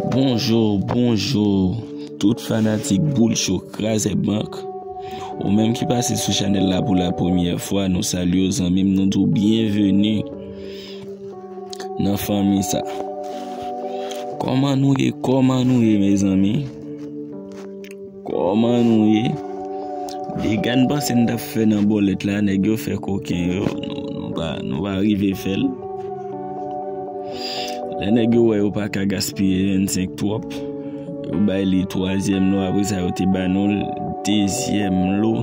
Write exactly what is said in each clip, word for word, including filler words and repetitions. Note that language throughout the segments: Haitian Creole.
Bonjou, bonjou, tout fanatik Boul Cho Kraze Bank. Ou menm ki pase sou chanèl la pou la premyè fwa, nou salye w, zanmi m, nou di w byenveni nan fanmi sa. Kòman nou ye? Kòman nou ye, mezanmi? Kòman nou ye? Dega n panse n t ap fè nan bòlèt la, nèg yo fè koken yo, nou, nou pa, nou pa rive fè l. Lè nèg yo wè yo pa ka gaspiye vennsenk twòp, yo bay li twazyèm lo, apre sa yo te ba nou l dezyèm lo.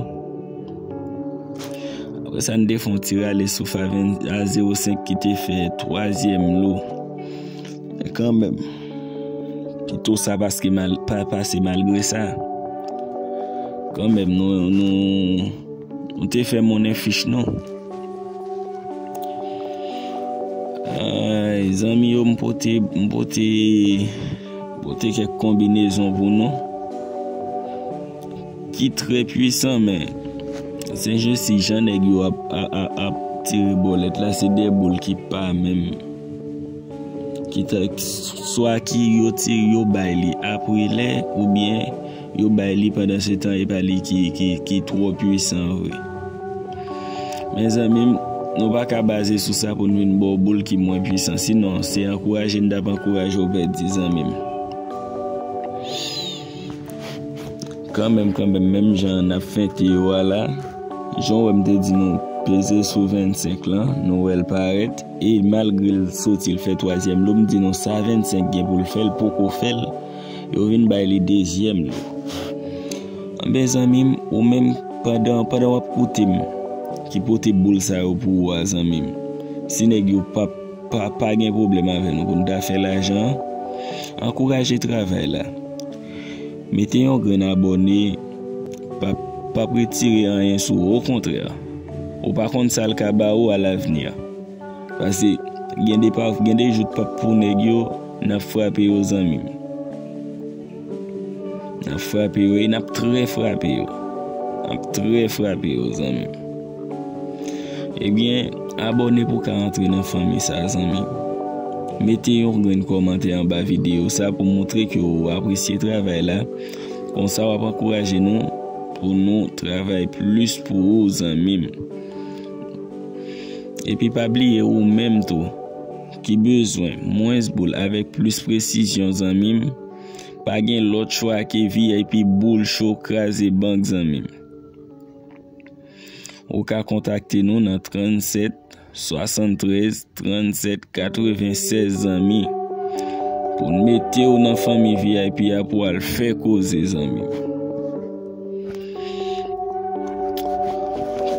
Apre sa, n te fè yon ti rale souf a ven, a zewo senk ki te fè twazyèm lo. Men kanmenm, pito sa paske mal, pa pase malgre sa. Kanmenm, nou, nou, nou te fè monnen fich nou. Ay, zanmi yo, m pote, m pote, pote kèk konbinezon pou nou ki trè pwisan, men se jis si jan nèg yo ap, ap, ap, ap tire bòlèt la, se de boul ki pa menm. Ki ta, swa ki yo tire, yo bay li apre lè, oubyen yo bay li pandan se tan, e pa li ki, ki, ki twò pwisan vre. Men zanmi m, nou pa ka baze sou sa pou n vin ba w boul ki mwen pwisan. Sinon, se ankouraje n t ap ankouraje w pèdi, zanmi m. Kanmenm, kanmenm, menm jan n ap fente yo a la, jan w wè m te di nou, peze sou vennsenk lan, nou wè l parèt, e malgre l soti, l fè twazyèm lo, m di nou sa vennsenk gen pou l fè, l poko fè l, yo vin bay li dezyèm lo. Anben, zanmi m, ou menm, pandan, pandan w ap koute m, ki pote boul sa yo pou ou a, zanmi m, si nèg yo p ap pa, pa gen pwoblèm avè nou pou n ta fè lajan an, ankouraje travay la. Mete yon grenn abòne p ap, p ap retire anyen sou ou, okontrè, ou pa konn sa l ka ba ou alavni a. Paske gen de pa, gen de jou p ap pou nèg yo, n ap frape yo, zanmi m. N ap frape yo e n ap trè frape yo. N ap trè frape yo, zanmi m. Ebyen, abòne pou w ka antre nan fanmi sa, zanmi m. Mete yon grenn kòmantè anba videyo sa pou montre ke w apresye travay la. Konsa, w ap ankouraje nou pou nou travay plis pou ou, zanmi m. Epi pa bliye ou menm tou, ki bezwen mwens boul avèk plis presizyon, zanmi m, pa gen lòt chwa ke V I P Boul Cho Kraze Bank, zanmi m. Ou ka kontakte nou nan trannsèt swasanntrèz trannsèt katrevensèz, zanmi, pou n mete w nan fanmi V I P a pou al fè koze, zanmi.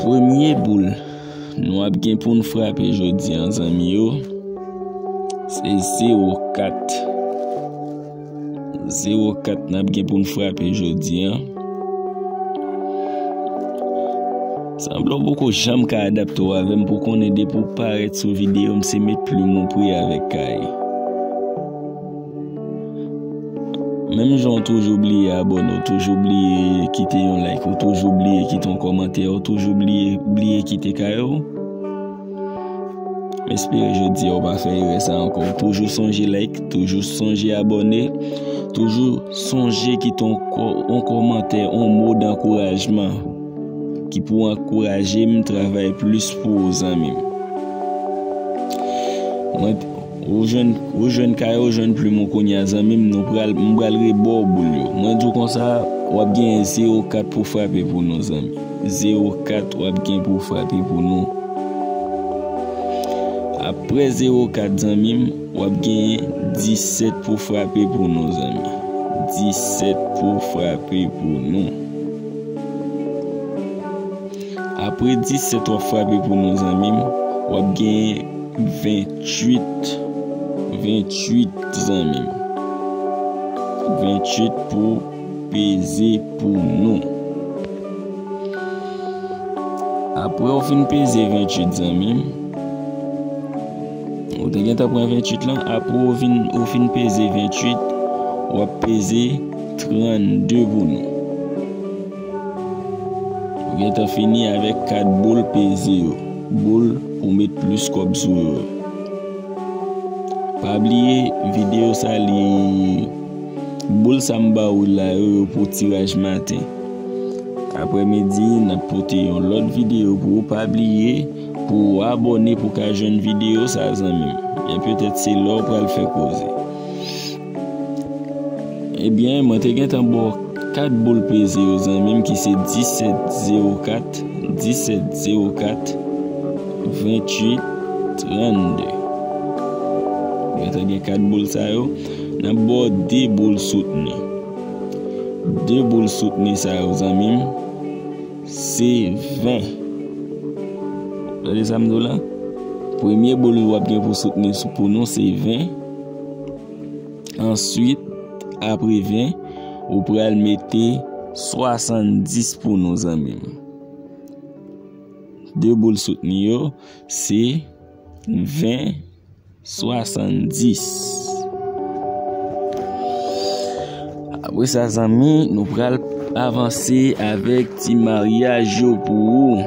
Premye boul nou ap gen pou n frape jodi a, zanmi yo, se zewo kat. Zewo kat n ap gen pou n frape jodi a. Sanble w poko janm ka adapte w avè m pou konnen depi w parèt sou videyo m, se met plim ou pre avèk kay. Menm jan w toujou bliye abòne, w toujou bliye kite yon like, w toujou bliye kite yon kòmantè, w toujou bliye, bliye kite kay ou. M espere jodi a w pa fè erè sa ankò. Toujou sonje like, toujou sonje abòne, toujou sonje kite yon kò-, yon kòmantè, yon mo dankourajman ki pou ankouraje m travay plis pou ou, zanmi m. Mwen, ou jwenn, ou jwenn kay, ou jwenn plim ou kounye a, zanmi m, nou pral, m pral reba w boul yo. Mwen di w konsa, w ap gen zewo kat pou frape pou nou, zanmi. Zewo kat w ap gen pou frape pou nou. Apre zewo kat, zanmi m, w ap gen disèt pou frape pou nou, zanmi. Disèt pou frape pou nou. Apre disèt w ap frape pou nou, zanmi m, w ap gen venntuit. Venntuit, zanmi m. Venntuit pou peze pou nou. Apre w fin peze venntuit, zanmi m, ou te gentan pran venntuit lan, apre w vin, ou fin peze venntuit, w ap peze trannde pou nou. Ou gentan fini avèk kat boul peze yo. Boul pou met plis kòb sou yo. Pa bliye, videyo sa li, boul sa m ba ou la yo, yo pou tiraj maten. Aprèmidi, n ap pote yon lòt videyo pou ou. Pa bliye pou w abòne pou w ka jwenn videyo sa, zanmi m. Byen petèt se la w pral fè koze. Ebyen, mwen te gentan ba w kat boul peze yo, zanmi m, ki se disèt zewo kat, disèt zewo kat, venntuit trannde. Gentan gen kat boul sa yo. N ap ba w de boul soutni. De boul soutni sa yo, zanmi m, se ven. Tande sa m di w la? Premye boul w ap gen pou soutni sou, pou nou, se ven. Answit, apre ven, ou pral mete swasanndis pou nou, zanmi m. De boul soutni yo, se ven, swasanndis. Apre sa, zanmi, nou pral avanse avèk ti maryaj yo pou ou.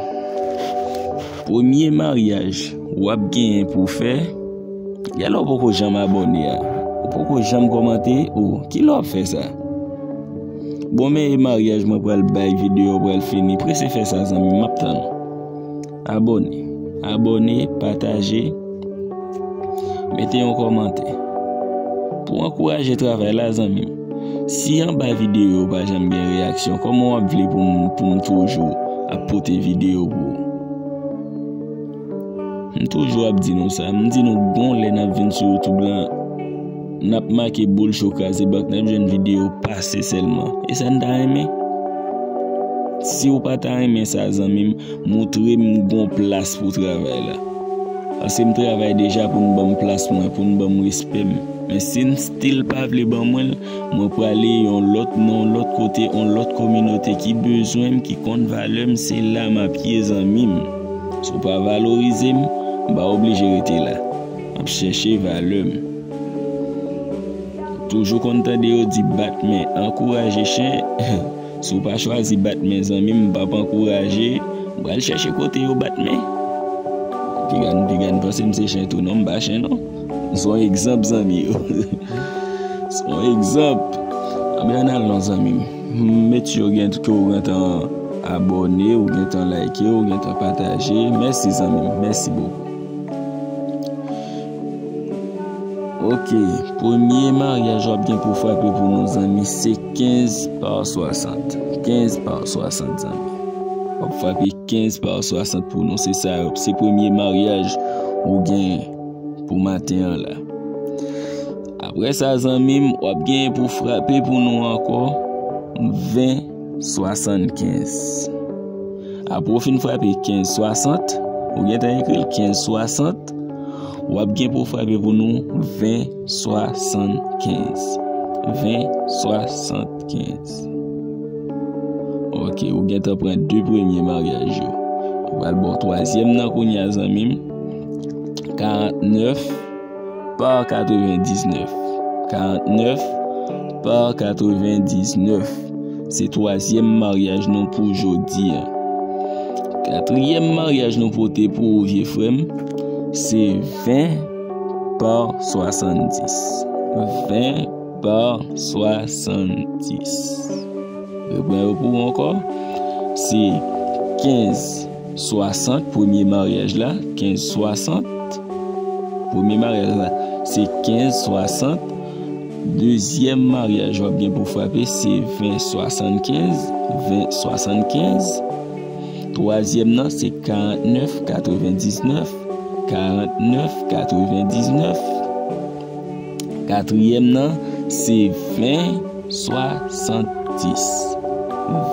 Premye maryaj w ap genyen pou fè, yalè w poko janm abòne a, ou poko janm kòmante, ou, kilè w ap fè sa? Bon, men e maryaj mwen pral bay videyo pral fini. Prese fè sa, zanmi, m ap tann ou. Abòne, abòne, pataje, mete yon kòmantè pou ankouraje travay la, zanmi m. Si anba videyo yo pa janm gen reyaksyon, kòman w ap vle pou m, pou m toujou ap pote videyo pou ou? M toujou ap di nou sa. M di nou, gon lè n ap vin sou YouTube lan, n ap make boul cho kraze bank, n ap jwenn videyo pase sèlman. E sa n ta renmen? Si w pa ta renmen sa, zanmi m, moutre m gon plas pou travay la. Paske m travay deja pou n ban m plas mwen, pou n ban m respè m. Men si n still pa vle ban mwen l, mwen prale yon lòt, nan yon lòt kote, yon lòt kominote ki bezwen m, ki konn valè m, se la m ap ye, zanmi m. Si w pa valorize m, m pa oblije rete la. M ap chèche valè m. Toujou konn tande yo di bat men ankouraje chen. Si w pa chwazi bat men, zanmi m, m p ap ankouraje, m pral chèche kote yo bat men. Piga n, piga n panse m se chen tou, non, m pa chen, non. M se yon egzanp, zanmi yo. Se yon egzanp. Anben, ann al non, zanmi m. M make sure gen ke w gentan abòne, ou gentan like, ou gentan pataje. Mèsi, zanmi m. Mèsi bokou. Ok, premye maryaj w ap gen pou frape pou nou, zanmi, se kenz pa swasant. Kenz pa swasant, zanmi. W ap frape kenz pa swasant pou nou, se sa, se premye maryaj ou gen pou maten an la. Apre sa, zanmi m, w ap gen pou frape pou nou ankò ven swasannkenz. Apre w fin frape kenz swasant, ou gentan ekri l kenz swasant, w ap gen pou frape pou nou ven swasannkenz. Ven swasannkenz. Ok, ou gentan pran de premye maryaj yo. Ou pral ba w twazyèm nan kounye a, zanmi m. Karantnèf pa katrevendiznèf. Karantnèf pa katrevendiznèf. Se twazyèm maryaj nou pou jodi a. Katriyèm maryaj nou pote pou ou, vye frè m, se ven pa swasanndis. Ven pa swasanndis. Repran yo pou ou ankò. Se kenz swasant, premye maryaj la, kenz swasant. Premye maryaj la, se kenz swasant. Dezyèm maryaj w ap gen pou frape, se ven swasannkenz, ven swasannkenz. Twazyèm nan, se karantnèf katrevendiznèf, karantnèf katrevendiznèf. Katriyèm nan, se ven swasanndis.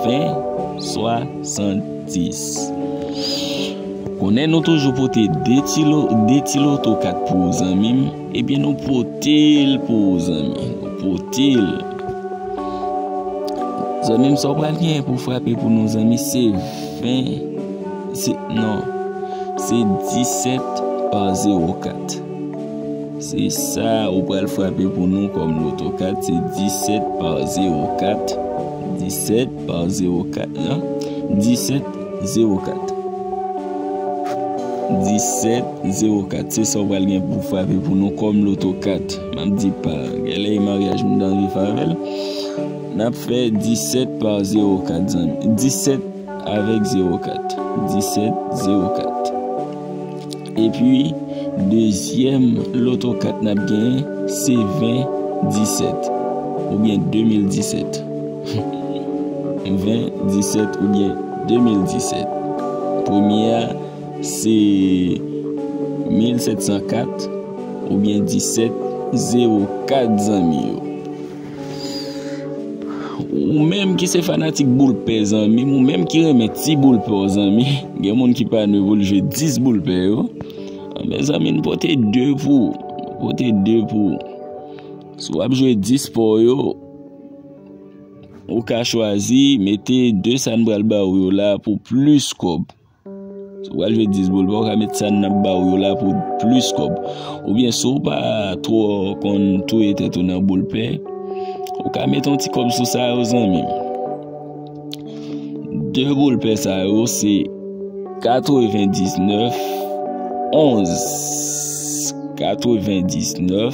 Ven swasanndis. Konnen nou toujou pote de ti lo-, de ti loto kat pou ou, zanmi m. Ebyen, nou pote l pou ou, zanmi. Nou pote l. Zanmi m, sa w pral genyen pou frape pou nou, zanmi, se ven, se, non, se disèt pa zewo kat. Se sa ou pral frape pou nou kòm loto kat, se disèt pa zewo kat, disèt pa zewo kat, non? Disèt zewo kat. disèt zewo kat. Se sa w pral gen pou frape pou nou kòm loto kat. M ap di pa, genlè e maryaj moun ta anvi fè avè l. N ap fè disèt pa zewo kat, zanmi. Disèt avèk zewo kat. Disèt zewo kat. Epi, dezyèm loto kat n ap genyen, se ven disèt oubyen de mil disèt. Ven disèt oubyen de mil disèt. Premye a, se mil sèt san kat oubyen disèt zewo kat, zanmi yo. Ou menm ki se fanatik boul pè, zanmi m, ou menm ki renmen ti boul pè w, zanmi, gen moun ki pa nou pou l jwe dis boul pè yo. Anben, zanmi, n pote de pou ou. Pote de pou ou. Si w ap jwe dis pè w yo, ou ka chwazi mete de sa n pral ba w yo la pou plis kòb. Si w pral jwe dis boul pè, ou ka met sa n ap ba w yo la pou plis kòb. Oubyen, si w pa twò konn touye tèt ou nan boul pè, ou ka met yon ti kòb sou sa yo, zanmi m. De boul pè sa yo, se katrevendiznèf onz. Katrevendiznèf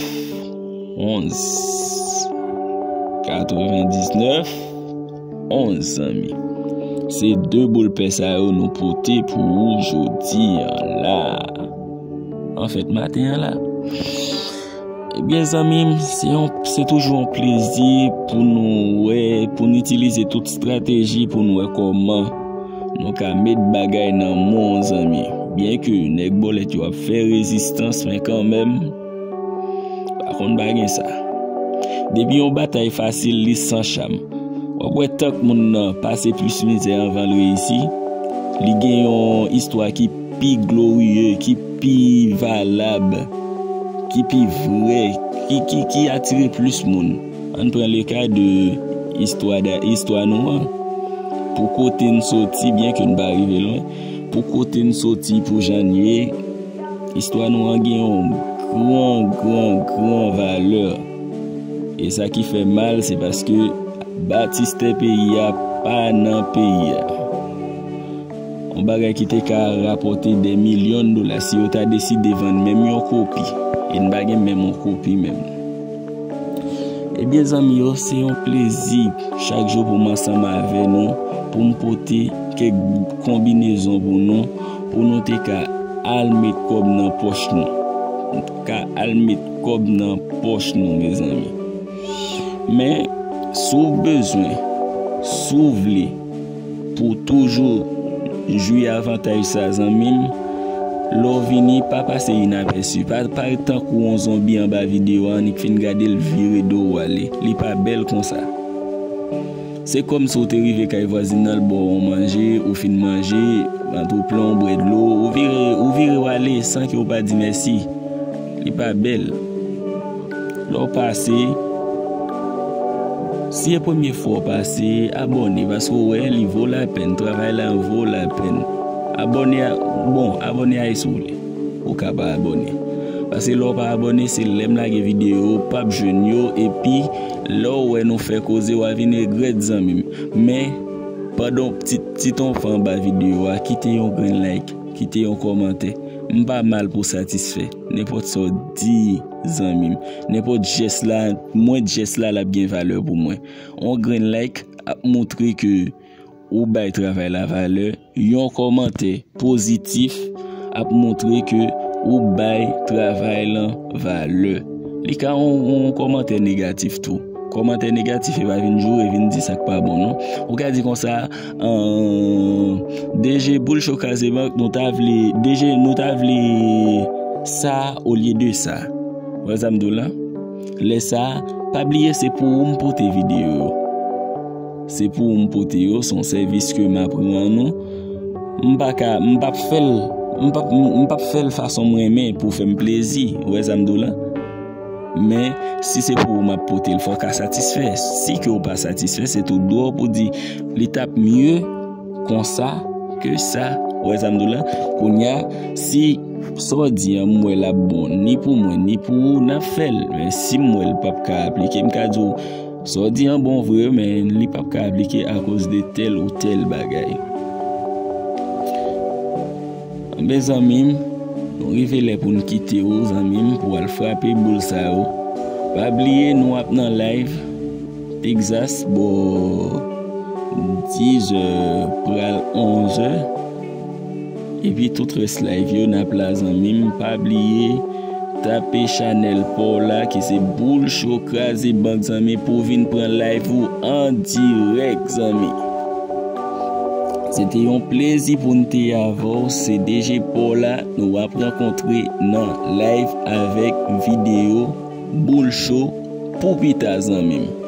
onz. Katrevendiznèf onz, zanmi. Se de boul pè sa yo nou pote pou ou jodi a la. Anfèt, maten an la. Ebyen, zanmi m, se yon, se toujou yon plezi pou nou wè, pou n itilize tout estrateji pou n wè kòman nou ka met bagay nan men w, zanmi. Byenke nèg bòlèt yo ap fè rezistans, men kanmenm, pa konn pa gen sa. Depi yon batay fasil, li san cham. W ap wè tank moun nan pase plis mizè anvan l reyisi, li gen yon istwa ki pi gloriye, ki pi valab, ki pi vrè, ki, ki, ki atire plis moun. Ann pran le ka de istwa, istwa nou an. Pou kote n soti, byenke n pa rive lwen, pou kote n soti, pou jan n ye, istwa nou an gen yon gran, gran, gran valè. E sa ki fè mal, se paske batistè peyi a pa nan peyi a. Yon bagay ki te ka rapòte dè milyon dola si yo ta deside vann menm yon kopi. E n pa gen menm yon kopi menm. Ebyen, zanmi yo, se yon plezi chak jou pou m ansanm avè nou, pou m pote kèk konbinezon pou nou, pou nou te ka al met kòb nan pòch nou. Ka al met kòb nan pòch nou, mezanmi. Men, si w bezwen, si w vle, pou w toujou jwi avantaj sa, zanmi m, lè w vini, pa pase inapèsi. Pa, pa tankou yon zonbi anba videyo a, annik fin gade l vire do w ale. Li pa bèl konsa. Se kòmsi w te rive kay vwazin nan, l ba w yon manje, ou fin manje, vant ou plen, w bwè dlo, ou vire, ou vire w ale san ke w pa di mèsi. Li pa bèl. Lè w pase, si e premye fwa w pase, abòne, paske w wè li vo lapèn, travay la vo lapèn. Abòne a, bon, abòne a si w vle. Ou ka pa abòne. Paske lè w pa abòne, se lè m lage videyo, w p ap jwenn yo, epi lè w wè nou fè koze, w a vin regrèt, zanmi m. Men, pandan w ti, ti tonfan anba videyo a, kite yon grenn like, kite yon kòmantè. M pa mal pou satisfè. Nenpòt sa w di, zanmi m. Nenpòt jès la, mwen jès la, l ap gen valè pou mwen. On grenn like ap montre ke ou bay travay la valè. Yon kòmantè pozitif ap montre ke ou bay travay lan valè. Li ka yon, yon kòmantè negatif tou. Kòmantè negatif e pa vin joure, vin di sa k pa bon, non. Ou ka di konsa, ahn, D G Boul Cho Kraze Bank, nou ta vle, D G, nou ta vle sa olye de sa. Ou wè sa m di w la? Lè sa, pa bliye se pou ou m pote videyo yo. Se pou ou m pote yo, se yon sèvis ke m ap rann ou. M pa ka, m p ap fè l, m p ap, m p ap fè l fason m renmen pou fè m plezi. Ou wè sa m di w la? Men, si se pou ou m ap pote l, fò w ka satisfè. Si ke w pa satisfè, se tou dwa w pou di, li t ap mye konsa ke sa. Ou wè sa m di w la? Kounye a, si sa w di an, m wè l ap bon, ni pou mwen, ni pou ou, n ap fè l. Men si m wè l p ap ka aplike, m ka di w, sa w di an bon vre, men li p ap ka aplike akoz de tèl ou tèl bagay. Ebyen zanmi m, nou rive lè pou n kite w zanmi m, pou w al frape boul sa yo. Pa bliye nou ap nan live Texas bò dizè pral onzè. Epi tout rès live yo n ap la zanmi m. Pa bliye tape chanèl pa w la ki se Boul Cho Kraze Bank zanmi, pou w vin pran live ou an dirèk zanmi. Se te yon plezi pou n te avè w. Se D J pa w la, nou ap rankontre nan live avèk videyo Boul Cho pou pita zanmi m.